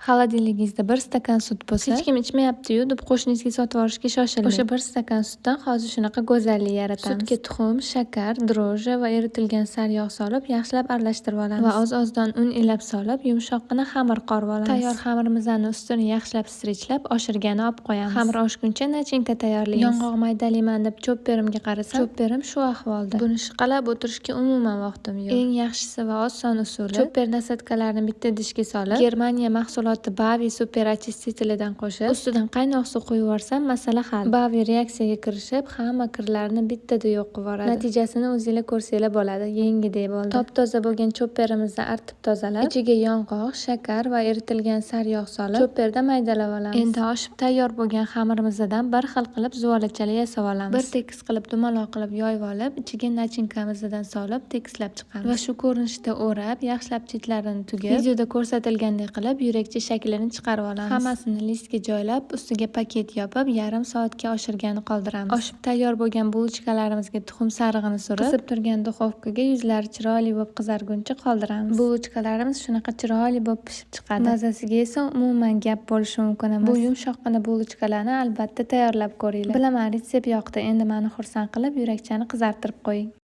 Холодильник ingizda bir stakan sut bo'lsa, hech kim ichmayapti-yu deb qo'shningizga sotib yuborishga shoshilmang. O'sha bir stakan sutdan hozir shunaqa go'zallik yaratamiz. Sutga tuxum, shakar, дрожжи va eritilgan sariyog' solib, yaxshilab aralashtirib olamiz. Va oz-ozdan un elab solib, yumshoqqina xamir qorib olamiz. Tayyor xamirimizni ustini yaxshilab strichlab, oshirgani olib qo'yamiz. Xamir oshguncha nachinka tayyorlaymiz. Yong'oq maydalayman deb chopperimga qarasam, chopperim shu ahvolda. Buni shiqalab o'tirishga umuman vaqtim yo'q. Eng yaxshisi va oson usuli: chopper насадка larini bitta idishga solib, Germaniya mahsuloti Bavi super очиститель idan qo'shib, ustidan qaynoq suv quyib yuborsam, masala hal. Bavi reaksiyaga kirishib, hamma kirlarni bittada yo'q qilib yuboradi. Natijasini o'zinglar ko'rsanglar bo'ladi. Yengidek bo'ldi. Top-toza bo'lgan chopperimizni artib tozalab, ichiga yong'oq, shakar va eritilgan sariyog' solib, chopperda maydalab olamiz. Endi oshib tayyor bo'lgan xamirimizdan bir xil qilib zuvolachalar yasab olamiz. Bir tekis qilib dumaloq qilib yoyib olib, ichiga nachinkamizdan solib tekislab chiqamiz. Va shu ko'rinishda o'rab, yaxshilab chetlarini tugib, videoda ko'rsatilgandek qilib yurakcha shaklini chiqarib olamiz. Hammasini listga joylab, ustiga paket yopib, yarim soatga oshirgani qoldiramiz. Oshib tayyor bo'lgan булочка larimizga tuxum sarig'ini surib, qizib turgan duxovkaga yuzlari chiroyli bo'lib qizarguncha qoldiramiz. Булочка larimiz shunaqa chiroyli bo'lib pishib chiqadi. Mazasiga esa umuman gap bo'lishi mumkin emas. Bu yumshoqqina булочка larni albatta tayyorlab ko'ringlar. Bilaman, retsept yoqdi. Endi mani xursand qilib, yurakchani qizartirib qo'ying.